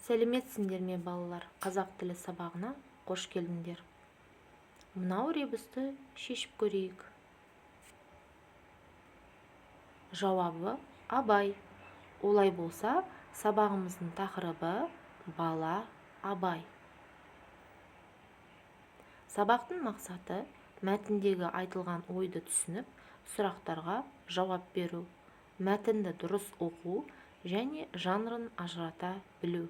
Сәлеметсіңдер ме, балалар? Қазақ тілі сабағына қош келдіңдер. Мынау ребусты шешіп көрейік. Жауабы Абай. Олай болса, сабағымыздың тақырыбы бала Абай. Сабақтың мақсаты мәтіндегі айтылған ойды түсініп, сұрақтарға жауап беру, мәтінді дұрыс оқу және жанрын ажырата білу,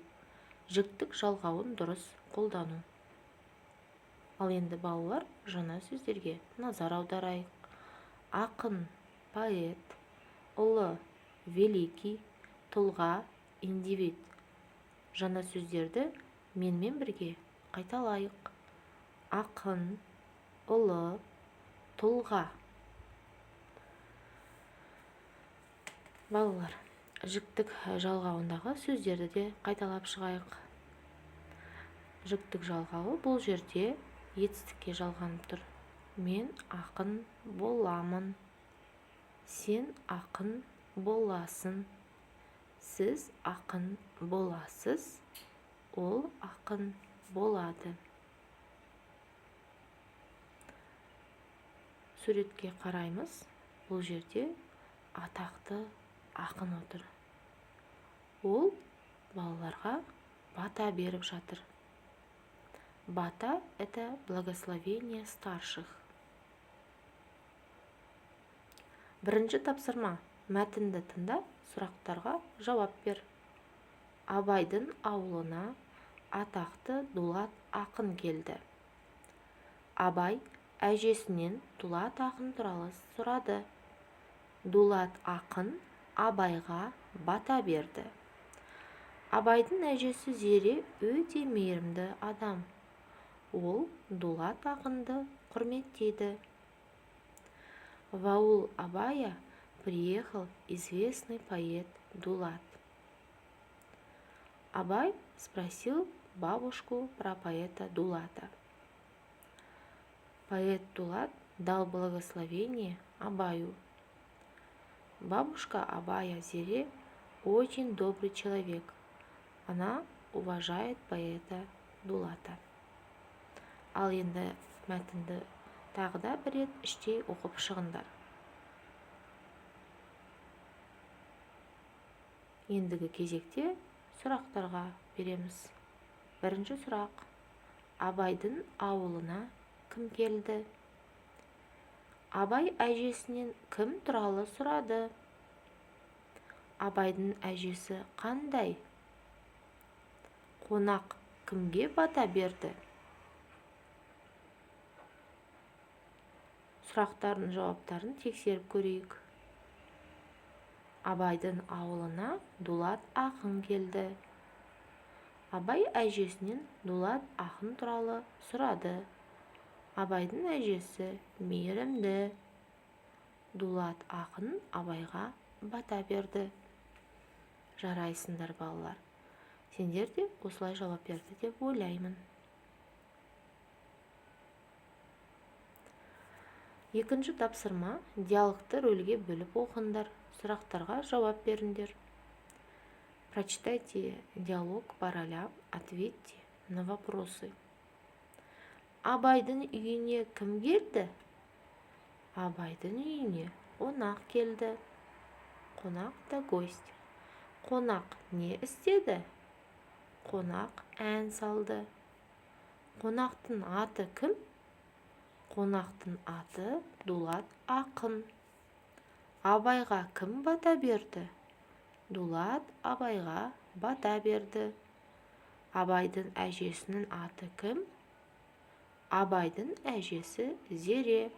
жіктік жалғауын дұрыс қолдану. Ал енді, балалар, жаңа сөздерге назар аударайық. Ақын – поэт, ұлы – великий, тұлға – индивид. Жаңа сөздерді менімен бірге қайталайық. Ақын, ұлы, тұлға. Балалар, жіктік жалғауындағы сөздерді де қайталап шығайық. Жіктік жалғауы бұл жерде етістікке жалғанып тұр. Мен ақын боламын. Сен ақын боласың. Сіз ақын боласыз. Ол ақын болады. Суретке қараймыз. Бұл жерде атақты ақын отыр. Ол балаларға бата беріп жатыр. Бата – это благословение старших. Бірінші тапсырма. Мәтінді тыңда, сұрақтарға жауап бер. Абайдың ауылына атақты Дулат ақын келді. Абай әжесінен Дулат ақын туралы сұрады. Дулат ақын Абайға бата берді. Абайдың әжесі Зере өте мейірімді адам. Ол Дулат ақынды құрметтейді. В аул Абая приехал известный поэт Дулат. Абай спросил бабушку про поэта Дулата. Поэт Дулат дал благословение Абаю. Бабушка Абая Зере очень добрый человек. Она уважает поэта Дулата. Ал енді мәтінді тағы да бір рет іштей оқып шығыңдар. Ендігі кезекте сұрақтарға береміз. Бірінші сұрақ. Абайдың ауылына кім келді? Абай әжесінен кім туралы сұрады? Абайдың әжесі қандай? Қонақ кімге бата берді? Сұрақтардың жауаптарын тексеріп көрейік. Абайдың ауылына Дулат ақын келді. Абай әжесінен Дулат ақын туралы сұрады. Абайдың әжесі мейірімді. Дулат ақын Абайға бата берді. Жарайсыңдар, балалар. Сендер де осылай жауап берді деп ойлаймын. Екінші тапсырма. Диалогты рөлге бөліп оқыңдар. Сұрақтарға жауап беріңдер. Прочитайте диалог по ролям, ответьте на вопросы. Абайдың үйіне кім келді? Абайдың үйіне қонақ келді. Қонақ – это гость. Қонақ не істеді? Қонақ ән салды. Қонақтың аты кім? Қонақтың аты Дулат ақын. Абайға кім бата берді? Дулат Абайға бата берді. Абайдың әжесінің аты кім? Абайдың әжесі Зере.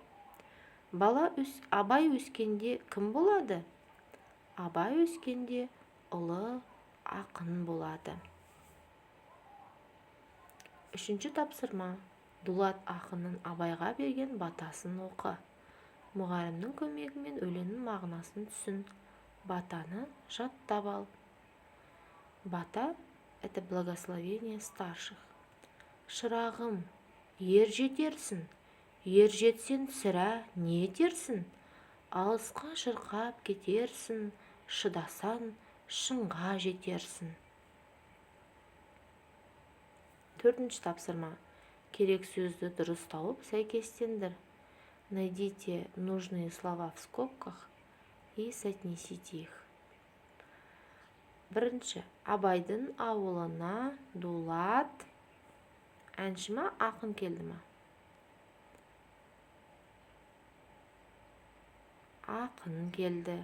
Бала өс, Абай өскенде кім болады? Абай өскенде ұлы ақын болады. Үшінші тапсырма. Дулат ақынның Абайға берген батасын оқы. Мұғалімнің көмегімен өлеңнің мағынасын түсін. Батаны жаттап ал. Бата – это благословение старших. Шырағым, ер жетерсің, ер жетсең, сірә, не етерсің? Алысқа шырқап кетерсің, шыдасаң, шыңға жетерсің. Төртінші тапсырма. Керек сөзді дұрыс тауып, сәйкестендір. Найдите нужные слова в скобках и соотнесите их. Бірінші: Абайдың ауылына Дулат әнші ма, ақын келді ма? Ақын келді.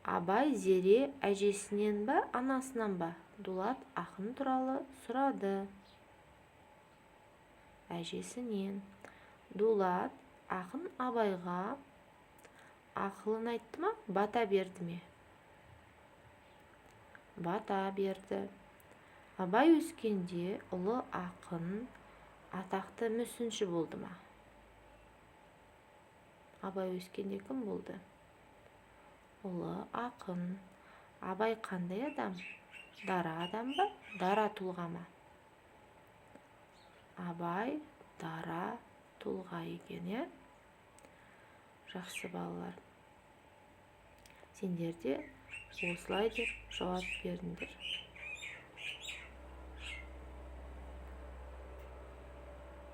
Абай Зере әжесінен ба, анасынан ба Дулат ақын туралы сұрады? Әжесінен. Дулат ақын Абайға ақылын айтты ма, бата берді ме? Бата берді. Абай өскенде ұлы ақын, атақты мүсінші болды ма? Абай өскенде кім болды? Ұлы ақын. Абай қандай адам? Дара адам ба, дара тұлға ма? Абай дара тұлға екен, иә. Жақсы, балалар, сендер де осылай деп жауап беріңдер.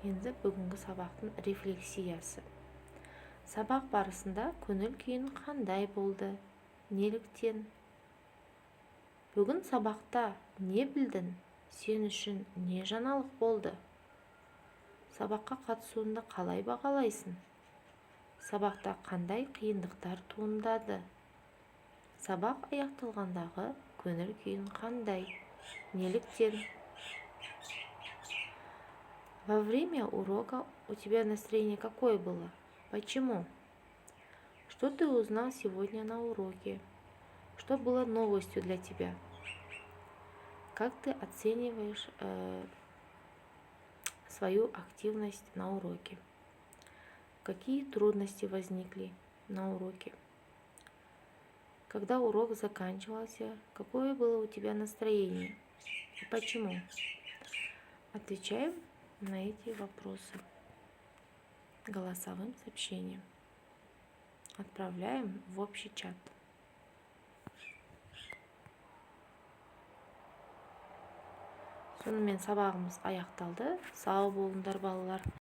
Енді бүгінгі сабақтың рефлексиясы. Сабақ барысында көңіл күйің қандай болды? Неліктен? Бүгін сабақта не білдің? Сен үшін не жаңалық болды? Сабаққа қатысуыңды қалай бағалайсың? Сабақта қандай қиындықтар туындады? Сабақ аяқталғандағы көңіл күйің қандай? Неліктен? Во время урока у тебя настроение какое было? Почему? Что ты узнал сегодня на уроке? Что было новостью для тебя? Как ты оцениваешь свою активность на уроке? Какие трудности возникли на уроке? Когда урок заканчивался, какое было у тебя настроение и почему? Отвечаем на эти вопросы голосовым сообщением. Отправляем в общий чат. Сонымен, сабағымыз аяқталды. Сау болыңдар, балалар.